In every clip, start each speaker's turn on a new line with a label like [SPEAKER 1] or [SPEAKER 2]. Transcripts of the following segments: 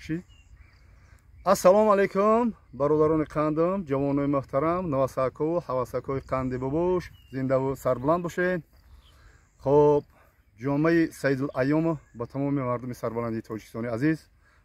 [SPEAKER 1] Ши? Ассалому алайкум, бародарони қандам, ҷавонони муҳтарам, навасакову ҳавасакои қанди бобош, зиндаву сарбаланд бошед. Хоб, ҷомаи Саидул Айёмо ба тамоми мардуми сарбаланди Тоҷикистони азиз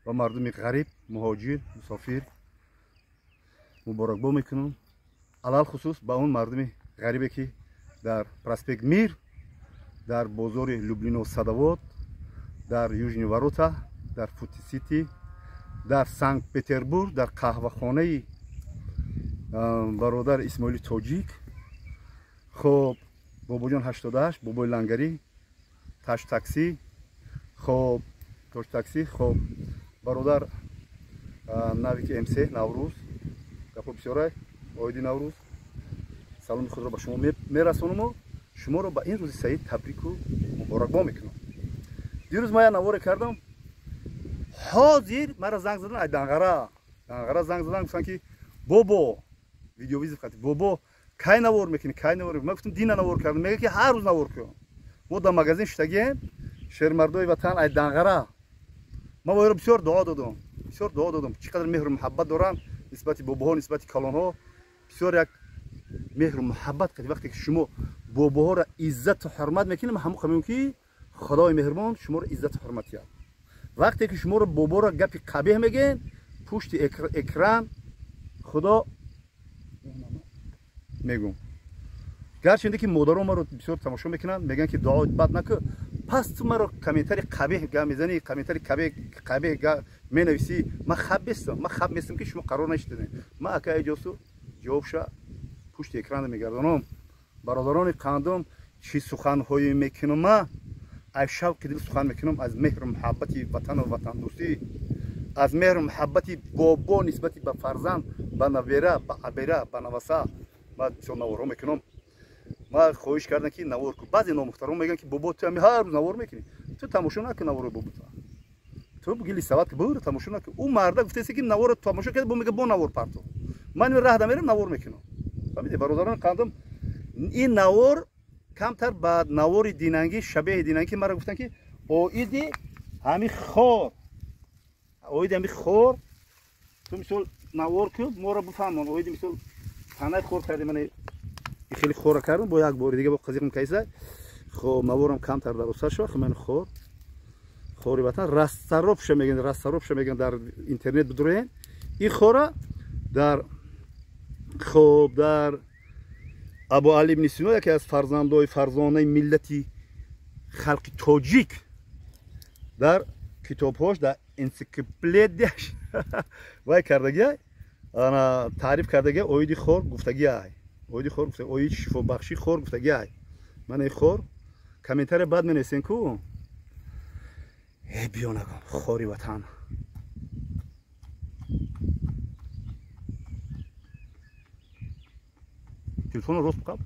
[SPEAKER 1] ва мардуми ғариб, муҳоҷир, мусофир муборакбо мекунам. Алалхусус ба он мардуми ғарибе ки дар проспект Мир, дар бозори Люблино Садовод, дар Южни Ворота, дар Фути-Сити, дар Санкт-Петербург, дар қаҳвахонаи бародар Исмоили Тоҷик, хоб, Бобоҷон 88, Бобои Лангарӣ, Таш такси, хоб, Тош такси, хоб, бародар Навики МС, Наврӯз, гапо бисёрай, оиди Наврӯз. Саломи худро ба шумо мерасонаму шуморо ба ин рӯзи саид табрику муборакбо мекунам. Дирӯз ман як наворе кардам. Ҳозир маро занг задан ай Данғара. Данғара занг задан, гуфтан ки бобо, видеовызов кардӣ. Бобо, кай навор мекунӣ? Кай навор? Ман гуфтам дина навор кардам. Мегӯяд ки ҳар рӯз навор кун. Мо дар магазин шиштагием, шермардои ватан ай Данғара. Ман воеро бисёр дуо додам. Бисёр дуо додам. Чӣ қадар меҳру муҳаббат доранд нисбати бобоҳо, нисбати калонҳо. Бисёр як меҳру муҳаббат кардӣ. Вақте ки шумо бобоҳоро иззату ҳурмат мекунед, ман ҳамон мегӯям ки Худои меҳрубон шуморо иззату ҳурмат диҳад. Вақте ки шуморо боборо гапи қабеҳ мегӯед, пушти экран Худо мегӯм. Гарчанде ки модаро маро бисёр тамошо мекунанд, мегӯянд ки дуо бад накун. Пас ту маро комментари қабеҳ га мезанӣ, комментари қабеҳ га менависӣ. Ман хаб нестам, ман хаб нестам ки шумо қарор нашидед. Ман ака эҷосу ҷавобша пушти экран мегардонам. Бародарони қандум, чӣ суханҳое мекунам ман? Аз шавқи дил сухан мекунам, аз меҳру муҳаббати ватану ватандӯстӣ, аз меҳру муҳаббати бобо нисбати ба фарзанд, ба набера, ба абера, ба наваса. Ман бисёр наворҳо мекунам. Ман хоҳиш кардам ки навор кун. Баъзе номухтарон мегӯянд ки бобо ту ҳами ҳар рӯз навор мекунӣ. Ту тамошо накун навори бобо ту. Ту гили сават ки бур тамошо накун. Ӯ марда гуфтааст ки наворро тамошо кард, бо мегӯяд бо навор партов. Ман ин раҳда мерам навор мекунам. Фаҳмидед бародарон қандам, ин навор камтар ба навори динангӣ, шабеҳи динангӣ маро гуфтанд ки оиди ҳами хор, оиди ҳами хор ту мисол навор кун, моро бифаҳмон. Оиди мисол танаи хор кардем, ман хеле хора кардам, бо як бори дига бо қазиқм кайса. Хоб, наворам камтар дарозтар шуд. Хоб, ман хор, хори ватан растаробша мегӯянд, растаробша мегӯянд, дар интернет бидуроен. Ин хора дар, хоб, дар Абу Али ибни Сино, яке аз фарзандои фарзонаи миллати халқи тоҷик, дар китобҳош, дар энсиклопедияш вай кардагия, ана таъриф кардагия, оиди хор гуфтагия, оиди хор гуфта, оиди шифобахши хор гуфтагия. Ман ин хор комментария бад менависен ку. Э, биё нагом, хори ватан. Телефонро рост бқаб.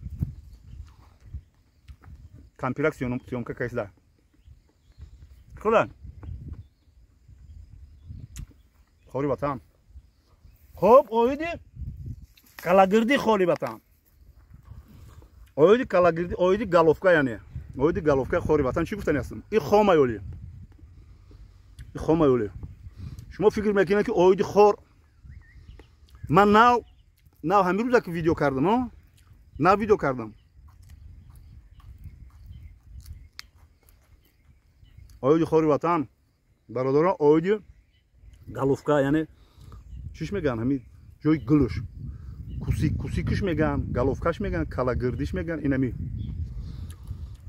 [SPEAKER 1] Кампирак съёмка кайсда. Худа. Хори ватан. Хоб, оиди калагирди хори ватан. Оиди калагирди, оиди головка, яъне. Оиди головка хори ватан чӣ гуфтани ҳастам? Ин хомаёли. Ин хомаёли. Шумо фикр мекунед ки оиди хор ман нав ҳамин рӯза ки видео кардам, ҳо? Нав видео кардам. Оиди хори ватан, бародарон, оиди головка, яъне чиш мегӯянд, ҳамин ҷои гулуш, кусикуш мегӯянд, головкаш мегӯянд, калагирдиш мегӯянд, ин ҳамин.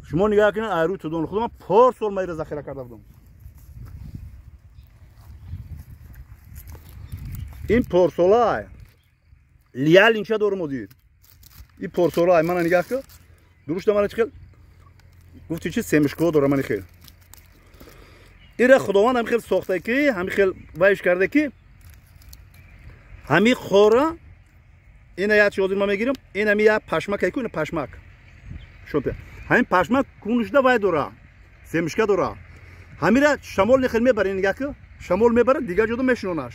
[SPEAKER 1] Шумо нигоҳ кунед, айрӯи тудони худам ман пор сол майра захира карда будам. Ин порсолай лиялинча дорум озир. Ин порсолай мана нигоҳ кун, дурушта мана чӣ хел гуфти чи семишко дорам мани хел. Ира Худованд ҳами хел сохта ки, ҳами хел вайш карда ки ҳами хора ина як чи озир ман мегирам, ин ҳами як пашмак ай ку, ина пашмак. Шонте. Ҳамин пашмак кунушда вай дора, семишка дора. Ҳамира шамол нехел мебара, нигоҳ кун, шамол мебара, дигар ҷода мешинонаш.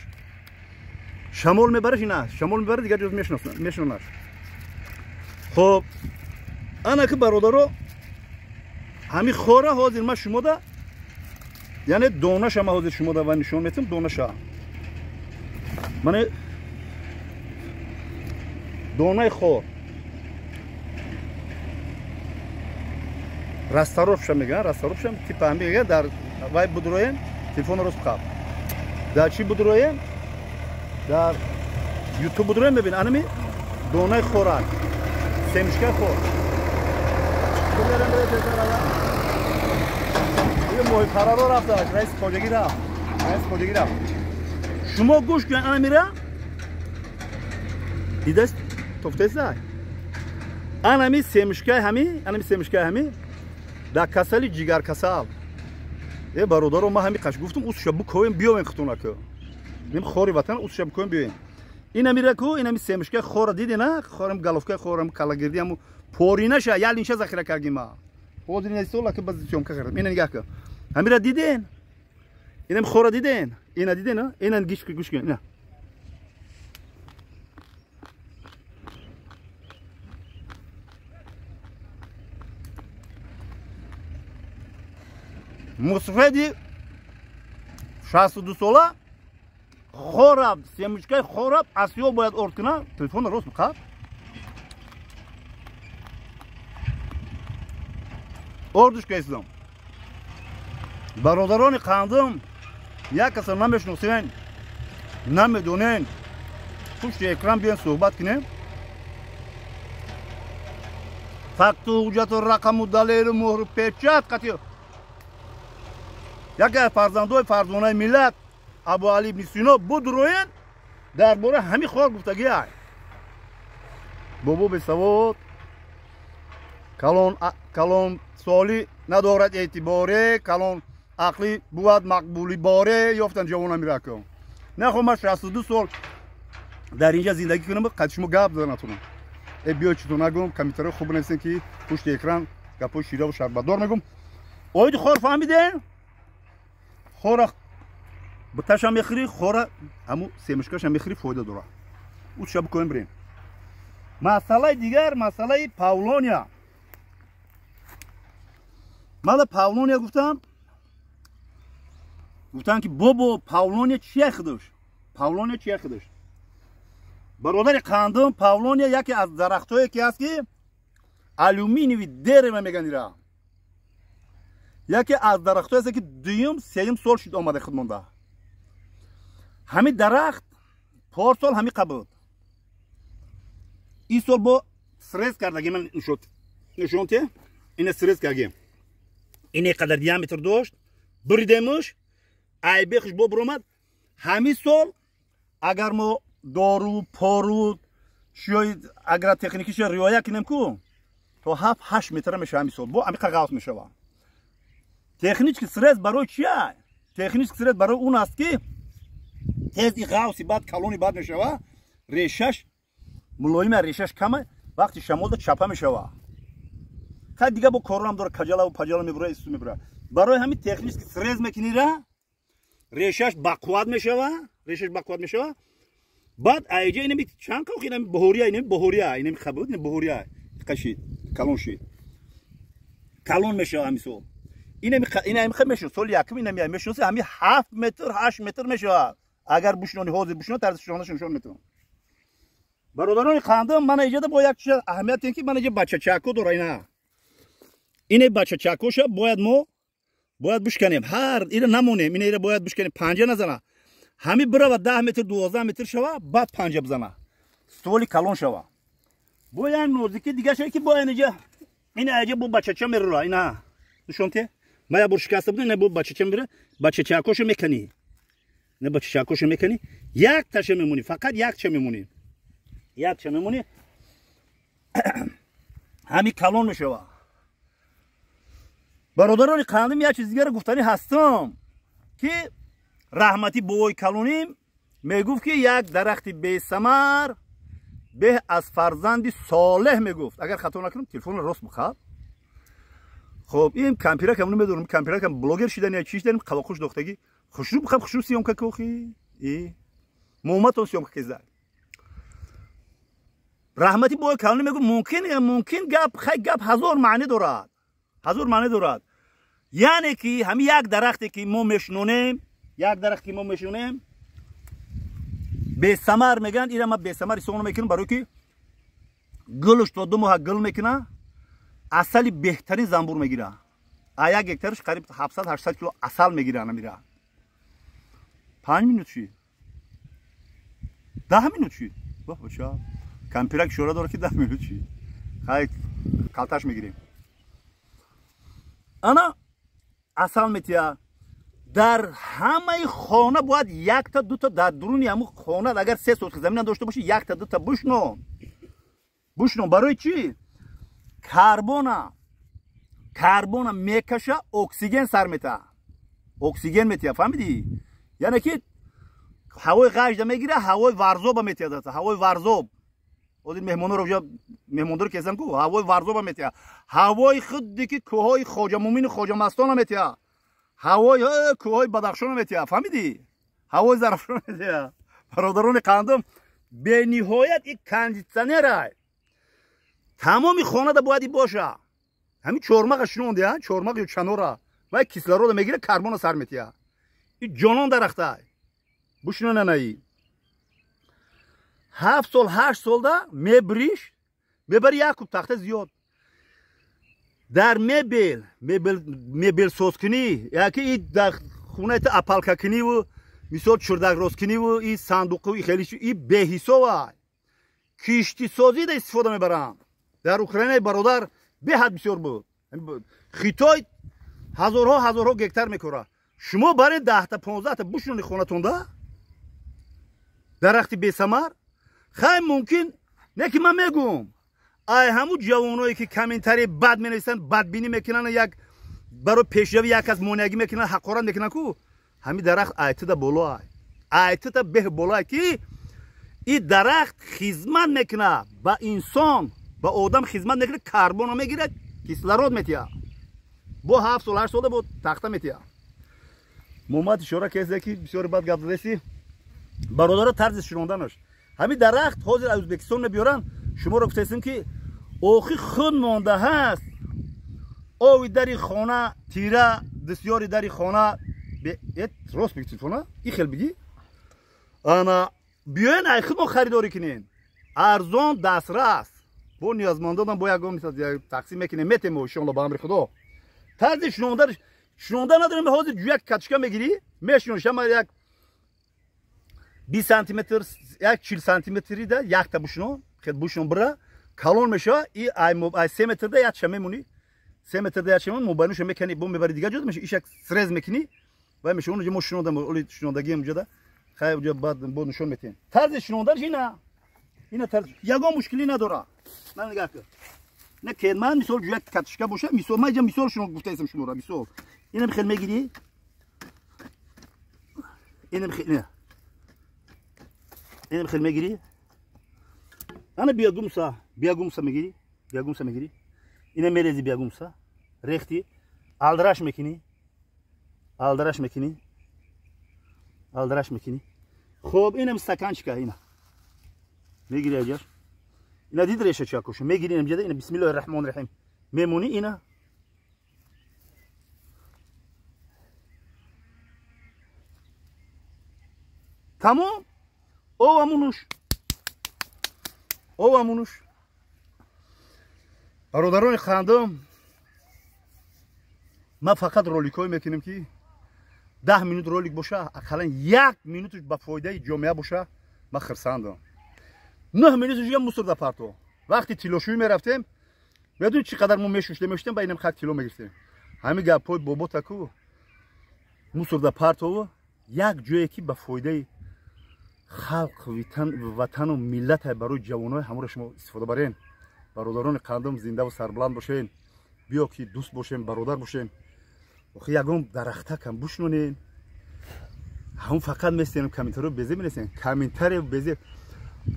[SPEAKER 1] Шамол мебараш ина, шамол мебара, дигар ҷода мешинонаш. Хоб, ана ки бародаро, ҳами хора ҳозир ман шумода Яъне донаша ман ҳозир шумо давай нишон метам донаша. Мана донаи хор. Расторопша мегӯянд, расторопша типа мегӯянд дар вай будроем, телефонро рост қаб. Дар чӣ будроем? Дар YouTube будроем мебин анами донаи хорак. Семечкаи хор. Моҳипараро рафтааст, раиси хоҷагӣ рафт. Раиси хоҷагӣ рафт. Шумо гӯш кунед анамира? Дидаст тофтеса? Анами семечкаи ҳами, анами семечкаи ҳами дар касали ҷигаркасал. Э бародаро, ман ҳами қаш гуфтам, усша букоем биёвем хутунаку. Ним хори ватан усша букоем биёем. Инамира ку, инами семечкаи хора диди на? Хорам головкаи хорам калагирди ҳаму поринаша, ялинша захира кардим ма. Ҳозир ина сола ки баз съёмка кардам. Ина нигаҳ кун. Ҳамира диден? Инам хора диден? Ина диден, ина гӯш кун, гӯш кун, ина. Мусфеди 62 сола хораб, семечкаи хораб асиё бояд орд кунад, телефонро рост биқаб. Ордуш кайсидам. Бародарони қандым, як каса намешносен, намедонен, пушти экран биён суҳбат кунем. Факту ҳуҷҷату рақаму далелу муҳру печат қатъи яке аз фарзандои фарзонаи миллат Абуали ибни Сино будроен дар бораи ҳамин хор гуфтагӣ ай. Бобо бесавод, калон калон соли надорад эътиборе, калон ақлӣ бувад мақбули боре, ёфтан ҷавона миракам. Нахо ман 62 сол дар инҷа зиндагӣ кунам, қад шумо гап зада натонам. Э биё чито нагум, компютерҳо хуб нависен ки пушти экран гапҳои шираву шарбатдор мегум. Оиди хор фаҳмидем? Хора буташа мехӯрӣ, хора ҳаму семечкаша мехӯрӣ, фоида дора. Усша бикоем бирем. Масъалаи дигар, масъалаи павлония. Мана павлония гуфтам, гуфтам ки бобо павлония чия худаш? Павлония чия худаш? Бародари қандум, павлония яке аз дарахтое ки аст ки алюминиеви дерево мегӯянд ира. Яке аз дарахтое аст ки дуюм, сеюм сол шуд омада худ монда. Ҳамин дарахт порсол ҳамин қабуд. Ин сол бо срез кардаги ман нишон те, ина срез кардагим. Ин қадар диаметр дошт, буридемуш, айбехш бо буромад. Ҳамин сол агар мо дору, пору, чиёи агротехникиша риоя кунем ку, то 7-8 метра мешава ҳамин сол. Бо ҳамин қағавс мешава. Технический срез барои чия? Технический срез барои он аст ки тез и ғавси баъд калони баъд мешава, решаш мулоима, решаш кама, вақти шамолда чапа мешава. Хай дига бо корам дора, каҷалаву паҷала мебура, исту мебура. Барои ҳамин технический срез мекунира, решаш бақувват мешава, решаш бақувват мешава. Баъд айҷа инами чанд қавқ, инами баҳория, инами баҳория, инами хабуд, инами баҳория қашид, калон шид. Калон мешава ҳамин сол. Инами хаб мешава, соли якум инами мешава, ҳамин 7 метр, 8 метр мешава. Агар бушнони ҳозир бушно, тарзи шунонаш нишон метавонам. Бародарони қандам, мана иҷода бо як чиз аҳамият ин ки мана иҷа бачачако дора ина. Ине бачачакоша бояд мо бояд бушканем. Ҳар ира намонем, ина ира бояд бушканем, панҷа назана. Ҳами бирава 10 метр, 12 метр шава, баъд панҷа бизана. Стволи калон шава. Бо як нозики дига шава ки бояд иҷа ина иҷа бо бачача мерура, ина. Нишон те? Ма я бор шикаста будам, ина бо бачача мера, бачачакоша мекани. Не бачачакоша мекани, як таша мемонӣ, фақат якча мемонӣ. Якча мемонӣ. Ҳами калон мешава. Бародарони қандим, як чиз дигаро гуфтанӣ ҳастам ки раҳмати бобои калоним мегуфт ки як дарахти бесамар беҳ аз фарзанди солеҳ мегуфт. Агар хато накунам, телефонро рост бихаб. Хоб, ин кампиракам намедонам, кампиракам блогер шидан я чӣ шидан, қавоқуш дохтагӣ. Хушрӯ бихаб, хушрӯ съёмка кохи. Моматон съёмка кеза. Раҳмати бобои калоним мегуфт мумкин гап, хай гап ҳазор маънӣ дорад. Ҳазор маънӣ дорад. Яъне ки ҳами як дарахте ки мо мешинонем, як дарахт ки мо мешинонем, бесамар мегӯянд. Ира ма бесамар ҳисоб намекунам, барои ки гулш то 2 моҳа гул мекуна, асали беҳтарин занбур мегира. А як гектарш қариб 700-800 кило асал мегира. Намира 5 минут шид, 10 минут шид. Бача кампирак ишора дорад ки 10 минут шид. Хай калташ мегирем. Ана асал метия. Дар ҳамаи хона бояд якта дута дар дуруни ҳамун хона, агар 3 сотка замина дошта бошӣ, якта дута бушно. Бушно барои чӣ? Карбона мекаша, оксиген сар мета. Оксиген метия, фаҳмидӣ? Яъне ки ҳавои ғажда мегира, ҳавои варзоба метия дата, ҳавои варзоб. Озир меҳмонро уҷа меҳмондор кесам ку, ҳавои варзоба метия. Ҳавои худди ки кӯҳҳои Хоҷамумину Хоҷамастона метия. Ҳавои кӯҳҳои Бадахшона метия, фаҳмидӣ? Ҳавои Зарафшона метия. Бародарони қандум, бениҳоят и кондитсионерай. Тамоми хонада бояд и боша. Ҳамин чормаға шинонди, чормақ ё чанора. Вай кислорода мегира, карбона сар метия. И ҷонон дарахтай. Бушинонанаи. 7 сол, 8 солда мебриш, мебари як куб тахта зиёд. Дар мебел, мебелсозкунӣ, яки и дар хонаи ту апалкакуниву, мисол чурдакрозкуниву, и сандуқу, и хеле и беҳисобай. Киштисозида истифода мебаранд. Дар Украинаи бародар беҳад бисёр буд. Хитой ҳазорҳо ҳазорҳо гектар мекора. Шумо баред 10 15 бушинони хонатонда дарахти бесамар. Хай мумкин не ки ман мегӯм, ай ҳамун ҷавоное ки комментарии бад менависанд, бадбинӣ мекунанд, як барои пешравӣ як кас монеагӣ мекунанд, ҳақорат мекунанд ку, ҳамин дарахт айтида боло ай. Айтида беҳ боло ай ки и дарахт хизмат мекунад ба инсон, ба одам хизмат мекунад, карбонро мегирад, кислород метия. Бо 7 сол 8 сола бо тахта метия. Муҳаммад ишора кардааст ки бисёр бад гап задааст. Бародаро, тарзи шинонданаш. Ҳамин дарахт ҳозир аз Ӯзбекистон мебиёранд. Шуморо гуфтаистем ки охи худ монда ҳаст. Ови дари хона тира, дастёри дари хона рост бигӣ телефона, и хел бигӣ. Ана биёен ай худ мо харидорӣ кунем. Арзон дастрас. Бо ниёзмандонам бо ягон тақсим мекунем, метем иншоалло ба амри Худо. Тарзи шинонданаш шинонда надорем. Ҳозир ҷӯяк катушка мегирӣ, мешинонӣ, шама як 20 сантиметр, як 40 сантиметри да якта бушино, хел бушино бира, калон мешава, и ай 3 метр да якша мемонӣ. 3 метр да якша мемонӣ, мобайнуша мекунӣ, бо мебари дигар ҷода меша, ишак срез мекунӣ, вай меша, онҷо мо шинондам, оли шинондагиам ҷода, хай ҷо баъд бо нишон метиҳем. Тарзи шинонданаш ина. Ина тарз, ягон мушкилӣ надора. Ман нигоҳ кун. Не ки ман мисол ҷӯяк катушка боша, мисол ман ҷа мисол шумо гуфтаистам шуморо, мисол. Инам хел мегирӣ. Инам хел, ина. Инам хел мегирӣ. Ана биягумса, биягумса мегирӣ, биягумса мегирӣ. Ина мерези биягумса, рехти, алдараш мекунӣ. Алдараш мекунӣ. Алдараш мекунӣ. Хоб, инам стаканчика, ина. Мегирӣ аҷаш. Ина дид реша чакуш. Мегирӣ инам ҷада, ина бисмиллоҳир раҳмонир раҳим. Мемонӣ ина. Тамом. Овамунуш. Овамунуш. Бародарони хандум, ман фақат роликҳое мекунем ки 10 минут ролик боша, ақаллан 1 минуташ ба фоидаи ҷомеа боша, ман хирсандам. 9 минуташ я мусор да парто. Вақти тиллошӯӣ мерафтем, медонӣ чӣ қадар мо мешуштем, мешуштем, ба инам хак тилло мегирифтем. Ҳамин гапҳои боботаку мусор да партову як ҷое ки ба фоидаи халқ, ватану миллат барои ҷавонои ҳамаро шумо истифода барен. Бародарони қандум, зиндаву сарбаланд бошен. Биё ки дӯст бошем, бародар бошем. Охи ягон дарахтакам бушнонем. Ҳамун фақат местенем комментарио безе менесем. Комментарио безе.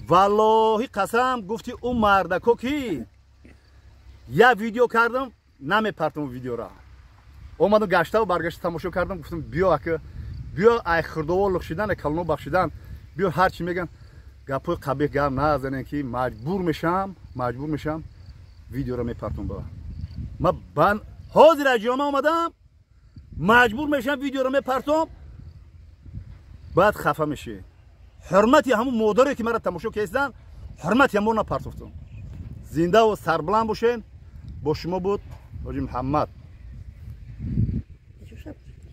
[SPEAKER 1] Валлоҳи қасам гуфти ӯ мардако ки як видео кардам, намепартам видеора. Омадам гаштаву баргашта тамошо кардам, гуфтам биё ака, биё ай хурдово лухшидан, ай калоно бахшидан, биё ҳар чӣ меган, гапҳои қабеҳ гап назанем ки маҷбур мешам видеоро мепартам ба. Ман бан ҳозир аз ҷома омадам, Маҷбур мешавам, видеоро мепартом, баъд хафа мешӣ. Ҳурмати ҳамун модаре, ки маро тамошо кестан, ҳурмати ҳамон напартофтум. Зиндаву сарбуланд бошен. Бо шумо буд Ҳоҷи Муҳаммад.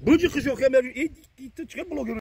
[SPEAKER 1] Буҷи хушохе, ту чӣ блогер.